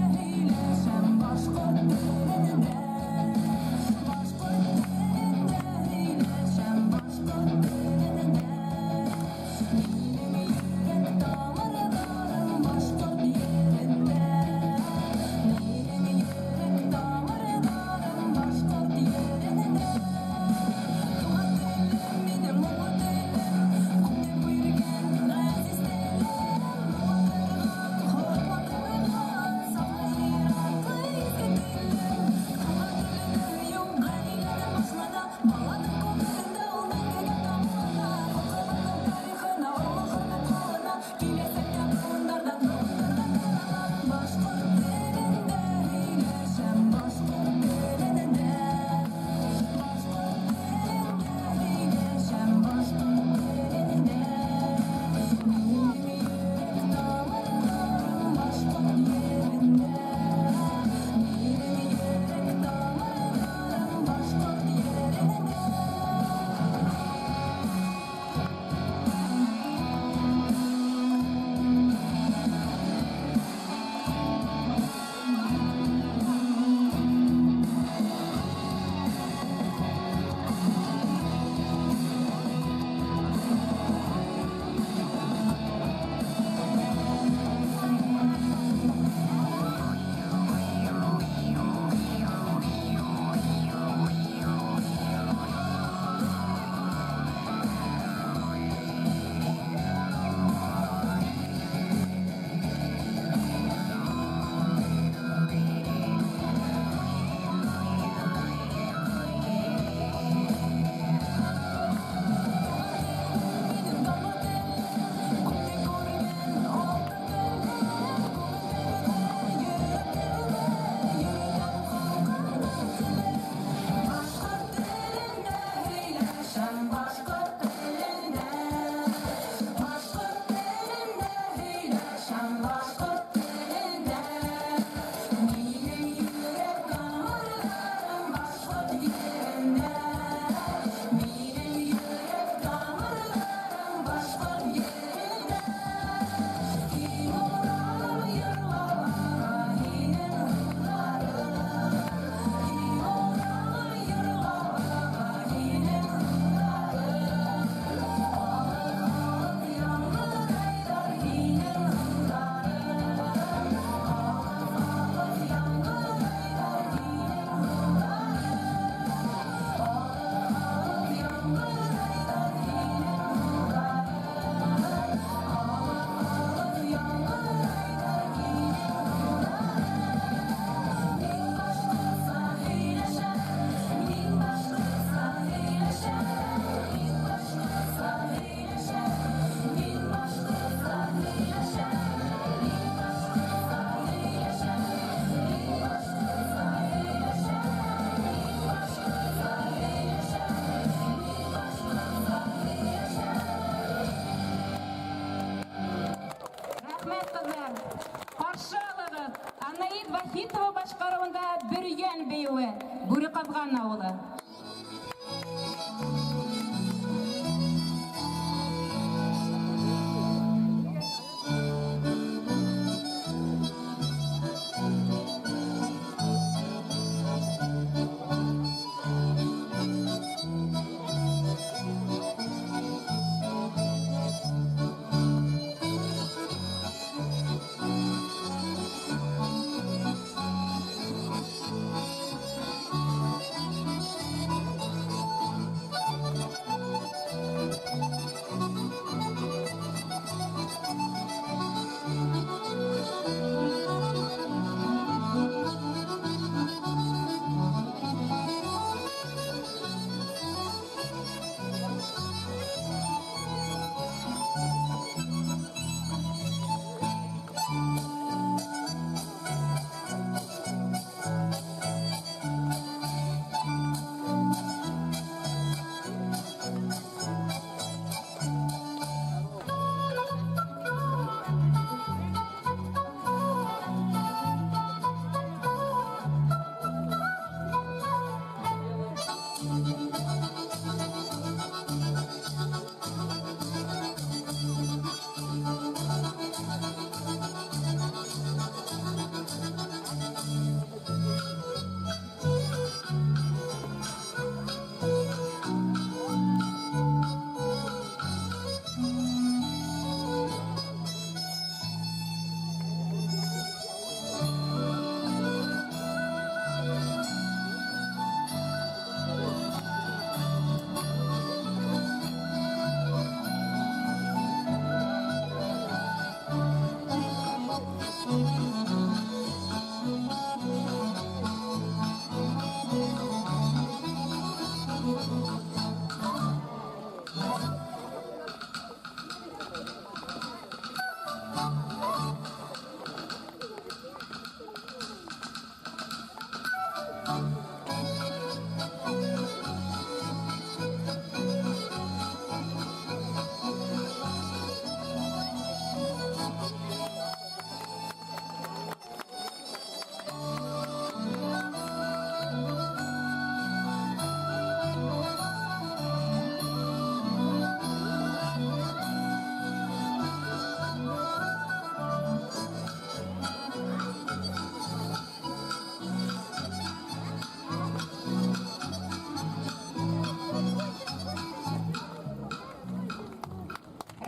Вахитова башҡарыуында Бөрйән бейеүе, Бүреҡаҙған ауылы.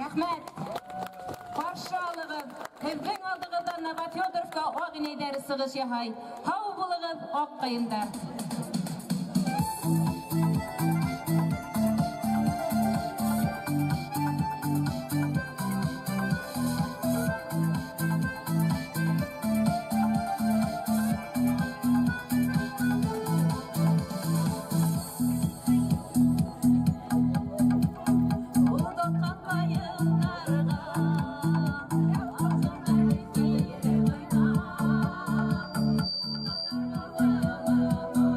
Рәхмәт. Ҡаршы алығыҙ. Һеҙҙең алдығыҙҙа Новофедоровка аҡ инәйҙәре сығыш яһай. Һау булығыҙ, аҡ ҡайындар. Thank you.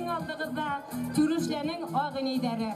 Һеҙҙең алдығыҙҙа Тюрүшләнең ағ инәйҙәре.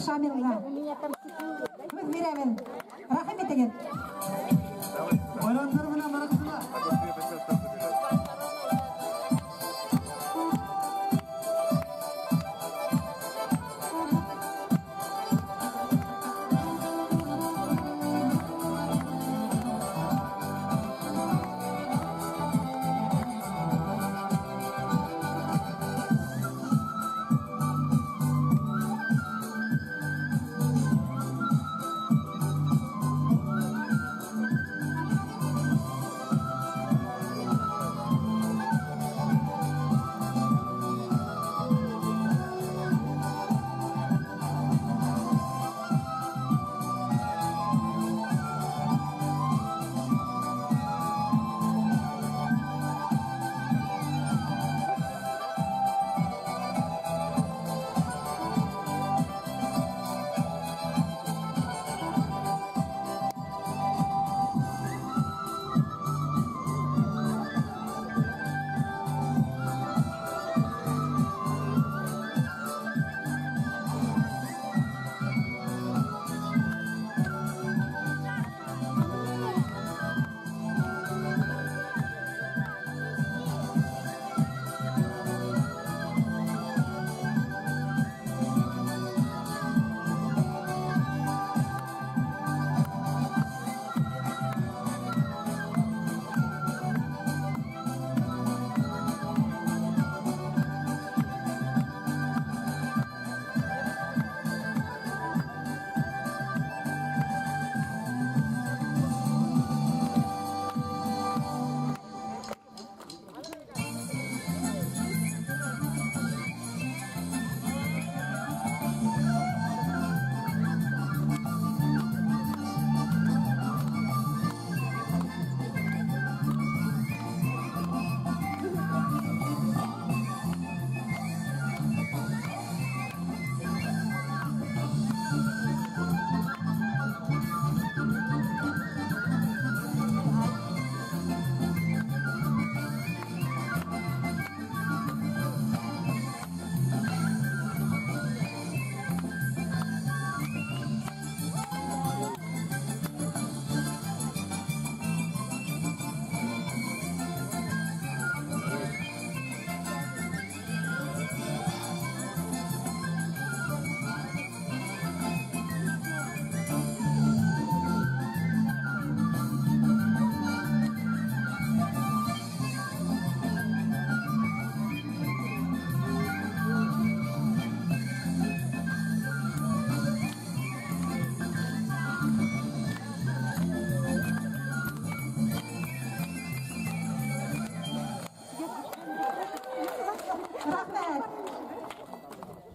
Шамилға һүҙ бирәбеҙ. Рәхим итегеҙ. Байрамдар менән барығыҙҙы ла.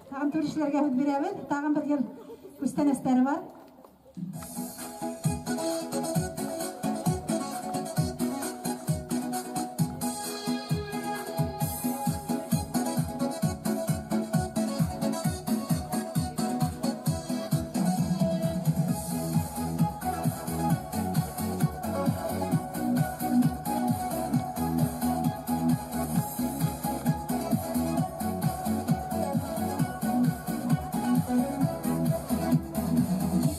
Тағын түрішілерге һүҙ бирәбеҙ. Тағын бер йыл күстәнәстәре бар. Thank you.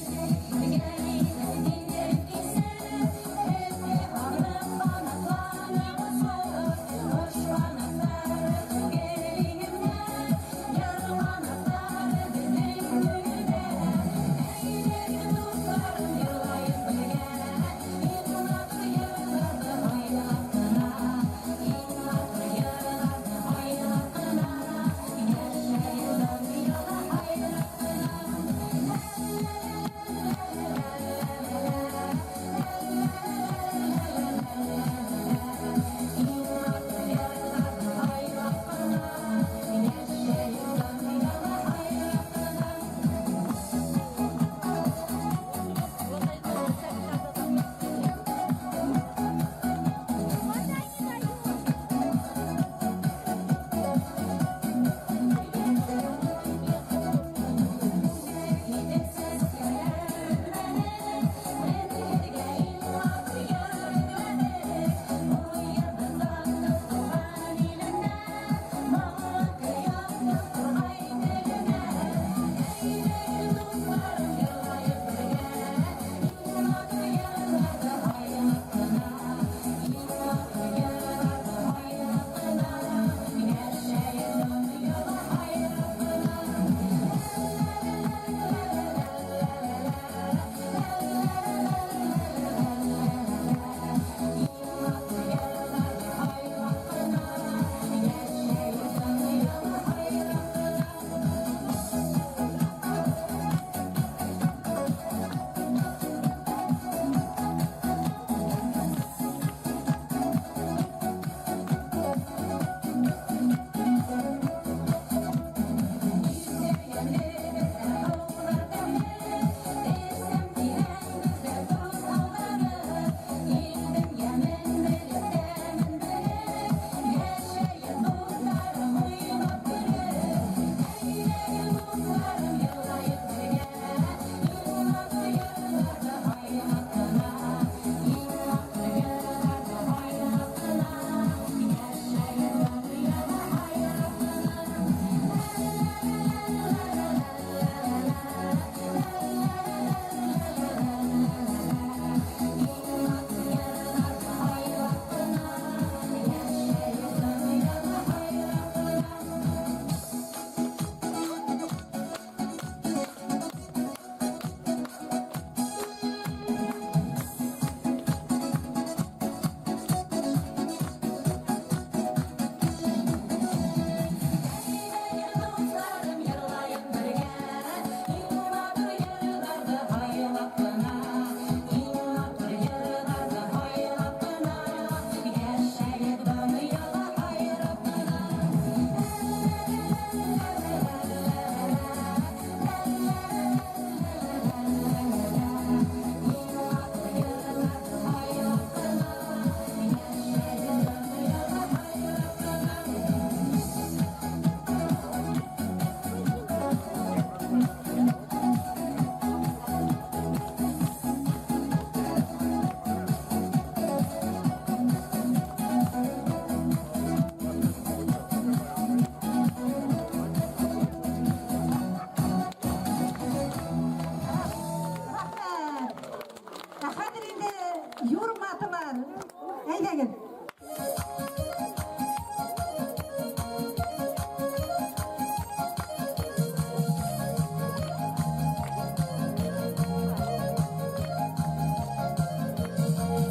Әйҙәгеҙ.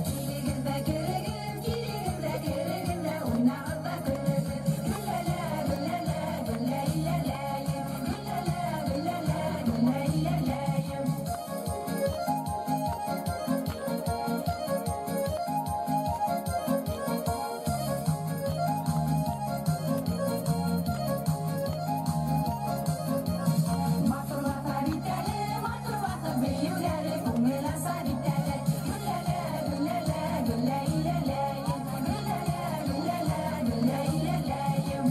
Килегеҙ ҙә керегеҙ, килегеҙ ҙә керегеҙ ҙә, уйнағыҙ ҙа көлөгөҙ. Гөлләлә, гөлләлә, гөлләйләләйем. Гөлләлә, гөлләлә, гөлләйләләйем. Матурлата бит әле, матурлатып бейеүҙәре, күңел аса бит әле. Гөлләлә, гөлләлә, гөлләйләләйем. Гөлләлә, гөлләлә, гөлләйләләйем.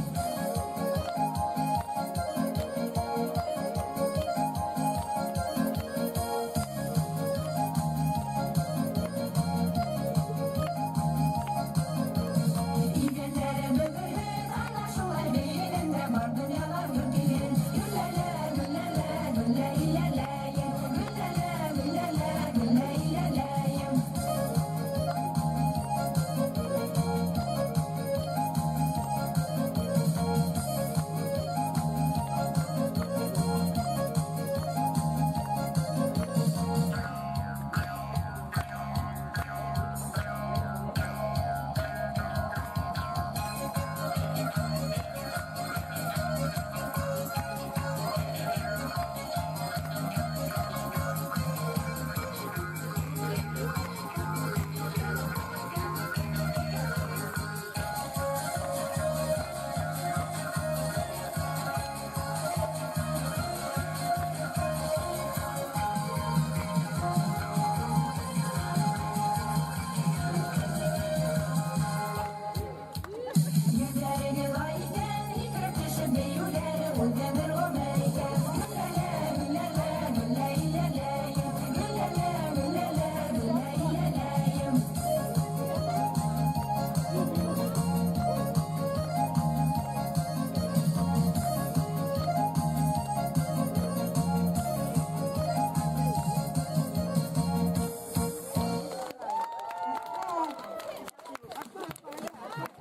Иҙәндәре бөгөлһөн, ана шулай бейегәндә бар донъялар гөр килһен. Гөлләлә, гөлләлә, гөлләйләләйем. Гөлләлә, гөлләлә, гөлләйләләйем. Йөҙҙәрегеҙ ай икән, һикереп төшөп бейеүҙәре ул да бер ғүмер икән. Гөлләлә, гөлләлә, гөлләйләләйем. Гөлләлә, гөлләлә, гөлләйләләйем.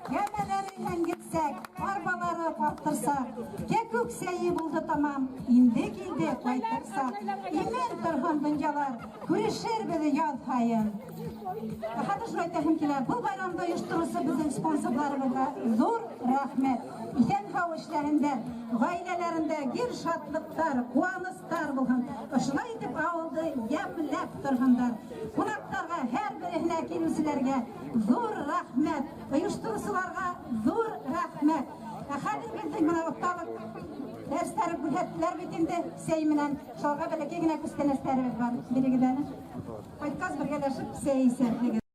Кәмәләре һәнгетсәк, арбалары ҡаптырсаҡ, кәкүк сәйе булды тамам, инде килде ҡайтырсаҡ. Имен торһон донъялар, күрешербеҙ яҙ һайын. Хәҙер шуны әйтәһем килә, был байрамды ойоштороусы беҙҙең спонсорҙарыбыҙға ҙур рәхмәт. Иҫән-һау эшләрендә, ғаиләләрендә гел шатлыҡтар, ҡыуаныстар булһын. Ошолай итеп ауылды йәмләп торһондар. Ҡунаҡтарға, һәр береһенә килеүселәргә ҙур рәхмәт, ойоштороусыларға ҙур рәхмәт. Ә хәҙер беҙҙең бына оҫталыҡ дәрестәре күрһәттеләр бит инде сәй менән. Шуларға бәләкәй генә күстәнәстәребеҙ бар. Бирегеҙ әле. Ҡайтҡас бергәләшеп сәй эсәрбеҙ.